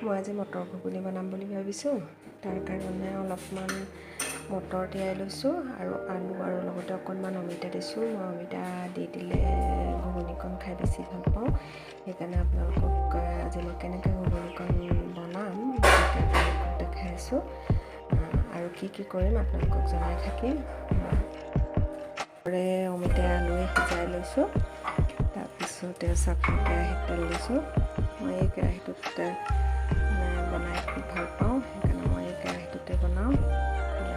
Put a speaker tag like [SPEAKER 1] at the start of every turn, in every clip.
[SPEAKER 1] মই আজি মটৰ ঘুগুনি বনাম বুলি ভাবিছোঁ। তাৰ কাৰণে অলপমান মটৰ তিয়াই লৈছোঁ আৰু আলু আৰু লগতে অকণমান অমিতা দিছোঁ। মই অমিতা দি দিলে ঘুগুনিকণ খাই বেছি ভাল পাওঁ, সেইকাৰণে আপোনালোকক আজি মই কেনেকৈ ঘুগুনিকণ বনাম তাকে আপোনালোকক দেখাই আছোঁ। আৰু কি কি কৰিম আপোনালোকক জনাই থাকিম। অমিতা আলুৱে সিজাই লৈছোঁ। তাৰপিছতে চাক কেৰাহীত তেল দিছোঁ। মই এই কেৰাহীটোত বনাই খুব ভাল পাওঁ, সেইকাৰণে মই এই কেৰাহীটোতে বনাওঁ।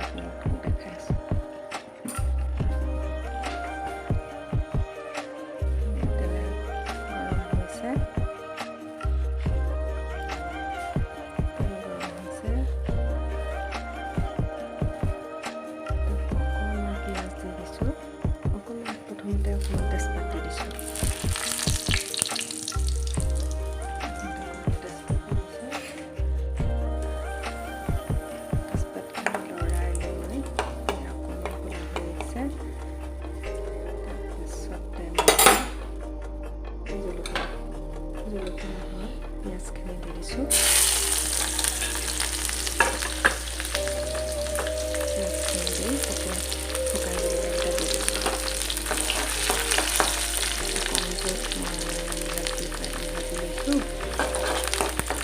[SPEAKER 1] আপোনালোকক দেখাই আছোঁ। তেল গৰম হৈছে, তেল গৰম হৈছে। অকণমান পিঁয়াজ দি দিছোঁ, অকণমান প্ৰথমতে অকণমান তেজপাত দি দিছোঁ। তেজপাতখিনি লৰাই লৈ অকণমান ক'লা হৈ আহিছে। তাৰপিছতে মই জলকীয়া জলকীয়া নহয়, পিঁয়াজখিনি দি দিছোঁ। পিঁয়াজখিনি দি তাতে শুকান জলকীয়াকেইটা দি দিছোঁ। কম জুইত মই ভাজি ভাজি লৈছোঁ।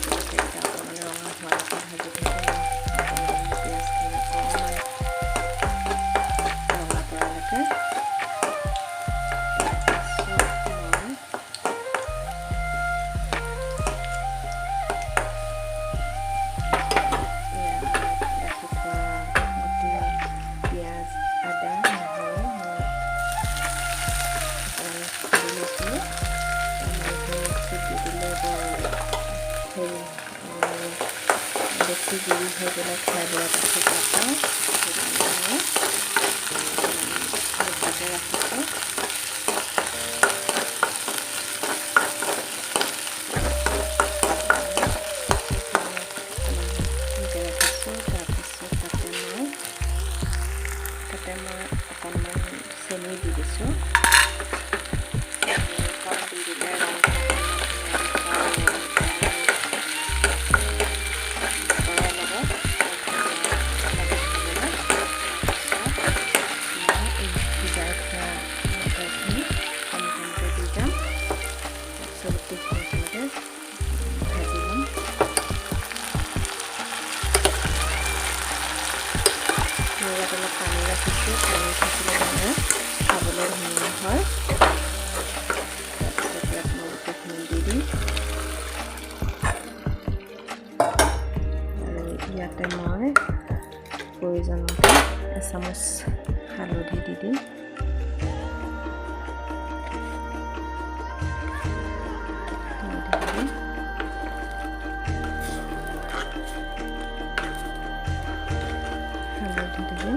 [SPEAKER 1] জলকীয়াকেইটা অকণমান ৰঙা হোৱালৈকে ভাজি থাকিম। অকণমান পিঁয়াজখিনি অকণমান ৰঙা পৰালৈকে। তাৰপিছত মই ৰাখি থোৱা গোটেই পিঁয়াজ, আদা, নহৰু মই অকণমান খুন্দি লৈছিলোঁ। এইখিনি মিক্সিত দি দিলে বৰ হেৰি বেছি গুড়ি হৈ গ'লে খাই বৰ এটা ঠিক নাপাওঁ, সেইকাৰণে মই অকণমান গোটাকে ৰাখিছোঁ। অকণমান ৰাখিছোঁ। তাৰপিছত তাতে মই অকণমান চেনি দি দিছোঁ। চেনি দি দিলে ৰংটো অকণমান ধুনীয়া দেখে আৰু মটৰৰ লগত ধুনীয়া লাগে খাবলৈ। তাৰপিছত মই এই সিজাই থোৱা মটৰখিনি কম কমকৈ দি যাম। তাৰপিছত গোটেইখিনি একেলগে ভাজি ল'ম। মই ইয়াত অলপ পানী ৰাখিছোঁ। পানী থাকিলে মানে খাবলৈ ধুনীয়া হয়। তাৰপিছত ইয়াত মই গোটেইখিনি দি দিম আৰু ইয়াতে মই প্ৰয়োজনমতে এচামুচ হালধি দি দিম। হালধি দি দিম। হালধি দিলোঁ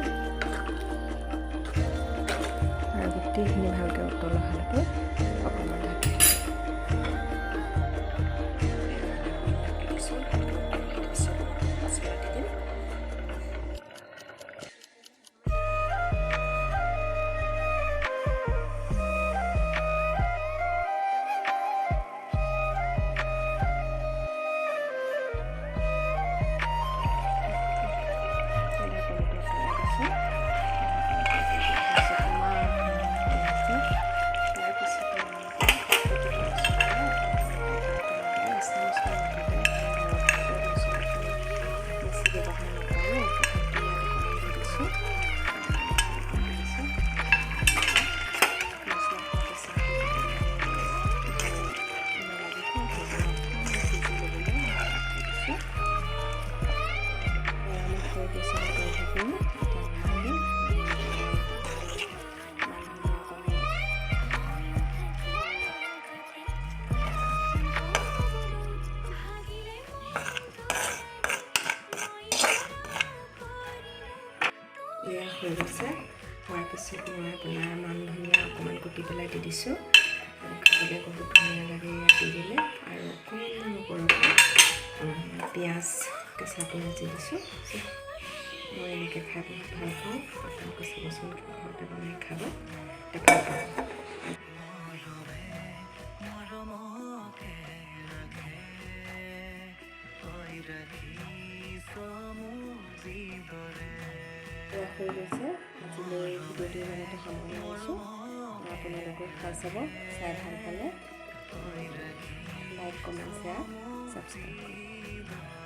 [SPEAKER 1] আৰু গোটেইখিনি ভালকৈ উতল অহালৈকে অকণমান ঢাকি ঢাকি দিছোঁ। ভালকৈ উতল অহাৰ পিছত মই মছলা দি দিম। টমেটো পেলাই দিছোঁ। টমেটো ইমান ধুনীয়া হৈছে। তাৰপিছতে মই এচামুচমান মুঠতে। ঘৰত মছলাখিনি বেছি ব্যৱহাৰ নকৰোঁ, তথাপিতো ইয়াত অকণমান দি দিছোঁ। মছলা দি দিছোঁ। মছলাখিনি কেঁচাকৈ ভাল নালাগিব, সেইকাৰণে অকণমান সিজি ল'বলৈ মই ৰাখি দিছোঁ। এয়া মোৰ হৈ গৈছে মটৰ ঘুগুনি। এতিয়া নমাই দিম। মান ধনিয়া অকণমান এয়া হৈ গৈছে। হোৱাৰ পিছত মই আপোনাৰ মান ধনিয়া অকণমান কুটি পেলাই দি দিছোঁ। খাবলৈ বহুত ধুনীয়া লাগে ইয়াত দি দিলে। আৰু অকণমান ওপৰৰ পৰা পিঁয়াজ, কেঁচা পিঁয়াজ দি দিছোঁ। মই এনেকৈ খাই বহুত ভাল পাওঁ। আপোনালোকে চাবচোন, ঘৰতে বনাই খাব, ভাল পাব।
[SPEAKER 2] মৰমকে ৰাখে।
[SPEAKER 1] পূৰা হৈ গৈছে। আজিলৈ ভিডিঅ'টো ইমানতে সামৰণি মাৰিছোঁ। আপোনালোকেও খাই চাব। চাই ভাল পালে লাইক, কমেণ্ট, শ্বেয়াৰ, ছাবস্ক্ৰাইব কৰিব।